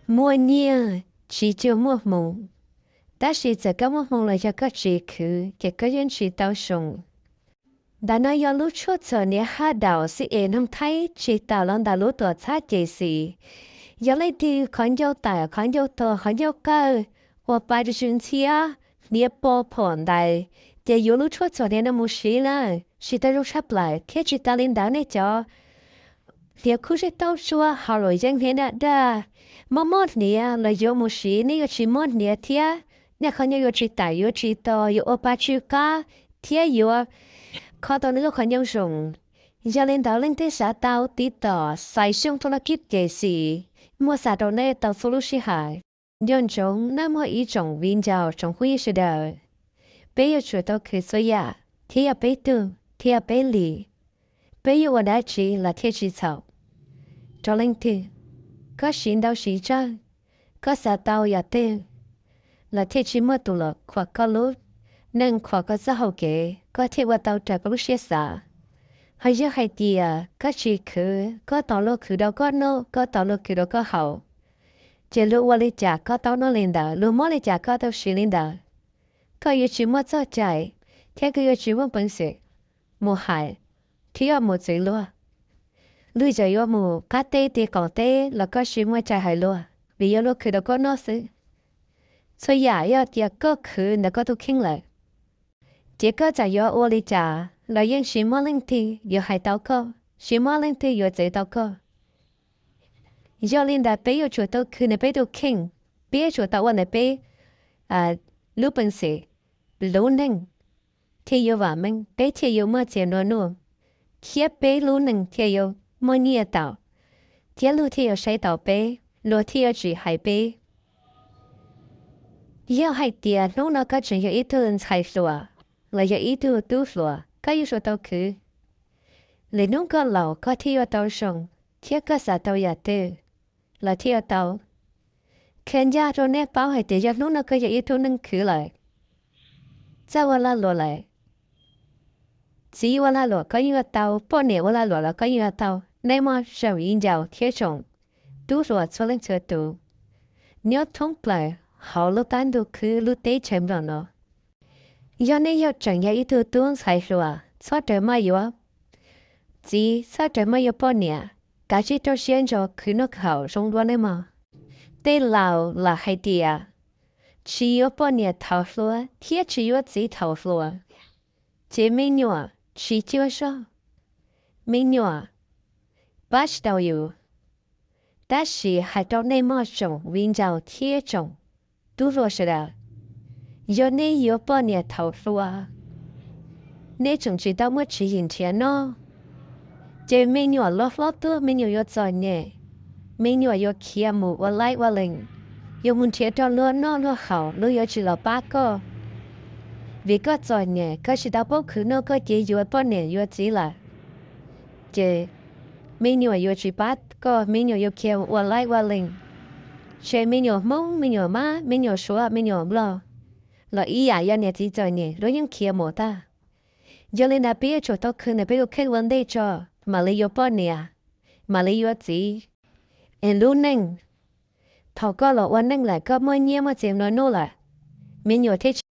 Muaj nyiaj tsis cuag muaj hmoo, tab sis txawm koj muaj hmoo los yog koj tsis khwv ces koj yeej tsis tau zoo. Ntawm no yog lub tshuaj txhuam hniav haj daum xib es noog thaib tsis tawm los ntawm lub tuam txhab ces xis. Yog leej twg qhov ncauj tawm, qhov ncauj tuag, qhov ncauj qawj, ua pa tsis tshwm ntxhiab, hniav po phom ntawd, ces yuav lub tshuaj txhuam hniav no mus siv na, siv tau zoo tshaj plaws. Thiab tsis tas li ntawd nej cov hniav kub zeb taub tsuag, hauv lwm yeeb hniav daj daj, mob mob hniav los yuav mus siv, nej yuav tsis mob hniav thiab nej qhov ncauj yuav tsis tawm, yuav tsis to, yuav ua pa tsw qab thiab yuav kho tau nej lub qhov ncauj zoo. Yog li ntawd leej twg xav tau tiv tom xaiv xyoo tuaj los kib ces xis, muaj xa rau nej tau txhua lub sij hawm. Nco ntsoov nawb mog ib tsoom viv ncaus tsoom phooj ywg sawv daws, peb yuav tsum tau khwv txhua yam thiab yog peb tug thiab yog peb li, peb yuav ua dab tsi los thiaj tsis txhaum rau leej twg. Koj siv ntau siv tsawg, koj xav tau yam twg los thiaj tsis muaj tus los khuam koj lub neej, khuam koj txoj hau kev, koj thiaj ua tau raws koj lub siab xav. Ho yog hais tias koj tsis khwv, koj tos luag khwv rau koj noj, koj tos luag khwv rau koj haus, ces luag ua li cas koj tau noj li ntawd, luag muab li cas koj tau siv li ntawd. Koj yuav tsis muaj txoj cai thiab koj yuav tsis muaj peev xwm mus hais thiab mus txwv luag. Luag txawm yuav mus qab teb ti qaum teb los koj tsis muaj cai hais luag vim yog luag khwv rau koj noj xwb. Txhua yam yog tias koj khwv ntawm koj tus kheej lawm, ces koj txawm yuav ua li cas los yeej tsis muaj leej twg yuav hais tau koj, tsis muaj leej twg yuav txwv tau koj. Yog li ntawd peb yuav tsum tau khwv ntawm peb tus kheej, peb yuav tsum tau ua ntawm peb lub peev xwm, lub neej thiaj yuav vam meej, peb thiaj yuav muaj txiag nplua nuj, thiab peb lub neej thiaj yuav muaj nyiaj tau, thiab luag thiaj yuav saib taus peb, luag thiaj yuav tsis hais peb. Yog hais tias hnub no koj tseem yog ib tug ntxhais hluas los yog ib tug tub hluas, koj yuav tsum tau khwv. Lwm hnub koj laus koj thiaj yuav tau zoo, thiab koj xav tau yam twg los thiaj yuav tau. Qhia ncaj rau nej paub hais tias yog hnub no koj yog ib tug neeg khwv lawm, txawj ua lag luam lawm, txiv ua lag luam koj yeej yuav tau, poj niam ua lag luam los koj yeej yuav tau. Nej muaj tsoom viv ncaus thiab tsoom tub hluas txhua leej txhua tus nyob thoob plaws hauv lub qab ntuj khwb lub teb chaws Nplog no, yog nej yog tseem yog ib tug tub ntxhais hluas, txhob rawm maj yuav txiv, txhob rawm maj yuav poj niam, kav tsij rau siab ntso khwv noj khwv haus zoo dua nawb mog. Tej laus lam hais tias tsis yuav poj niam thaum hluas thiab tsis yuav txiv thaum hluas, ces me nyuam tsis cuag zog, me nyuam pab tsis tau yus. Tab sis hais rau nej mog tsoom viv ncaus thiab tsoom tub hluas sawv daws, yog nej yuav poj niam thaum hluas, nej tseem tsis tau muaj tswv yim nrhiav noj, ces me nyuam loj hlob tuaj me nyuam yuav txom nyem, me nyuam yuav khiav mus ua laib ua lees, yuav mus nrhiav rau luag noj luag haus, luag yuav tsis los pab koj. Vim koj txom nyem koj tsis tau paub khwv noj koj cia yuav poj niam yuav txiv lawm, ces me nyuam yuav tsis pab koj, me nyuam yuav khiav ua laib ua lees. Ces me nyuam Hmoob, me nyuam Mab, me nyuam Suav, me nyuam Nplog los ib yam yog niam txiv txom nyem luag yeej khiav mus tag. Yog li ntawd peb yuav tsum tau khwv ntawm peb tus kheej ua ntej tso, mam li yuav poj niam, mam li yuav txiv. Es lub neej, thaum koj los ua neej lawm koj muaj nyiaj muaj txiag nplua nuj lawm, me nyuam thiaj